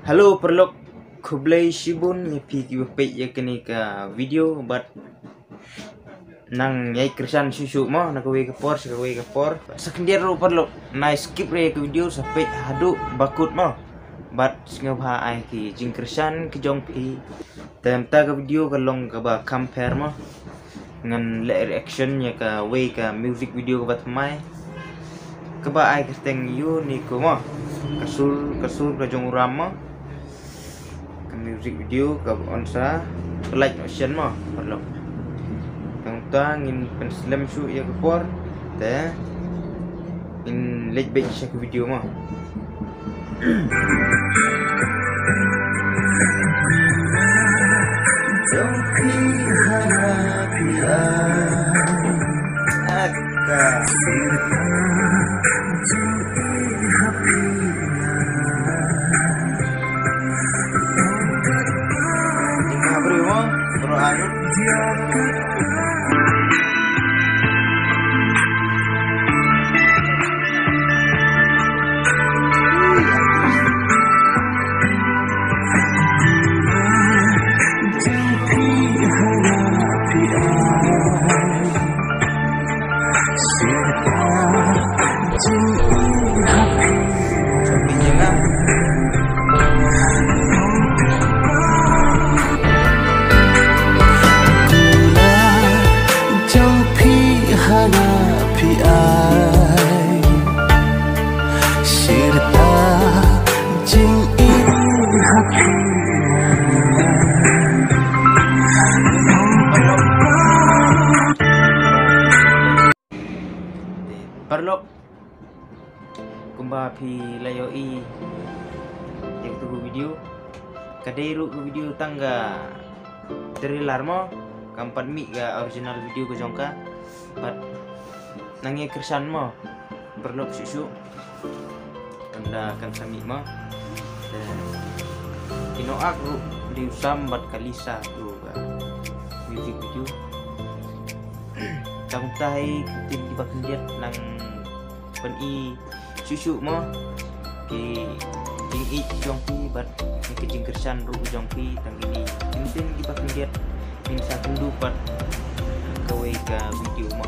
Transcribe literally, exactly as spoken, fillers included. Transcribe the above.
Hello paralok, khublei shibun ïa phi kiba peit ïa kane ka video bad nang ïai kyrshan shuh shuh mo na kawei ka por sha kawei ka por. Sa khyndiat ruh paralok, nai skip re ïa ka video sa peit haduh bakut mo. Bad sngewbha ai ki jingkyrshan ki jong phi. Te mynta ka video ka long kaba kham pher mo. Ngan leh reaction ïa kawei ka music video kaba thymmai. Kaba ai kyrteng Ïoh ne ko mo. Ka sur, ka sur ka jong u Ram mo. Ka music video kaba on sa pyllait noh shen mo paralok. Tang ta ngin pynslem shuh ïa ka por. Te ngin leit beit sha ka video mo. Paralok, kumba phi la ïohi ïa katu ka video, ka dei ruh ka video tang ka trailer mo, kam pat mih ka original video ka jong ka. Bad nang ïai kyrshan mo paralok shuh shuh. Kan da kan sa mih mo. Te ki Noah ruh dei u Sam bad ka Lisa tu ka music video. Tang ta hi ki ktien kiba khyndiat nang pyni shuh shuh mo ki jingïeit jong phi bad ki jingkyrshan ruh jong phi. Tang kine ki ktien kiba khyndiat ngin sa kynduh pat kawei ka video mo.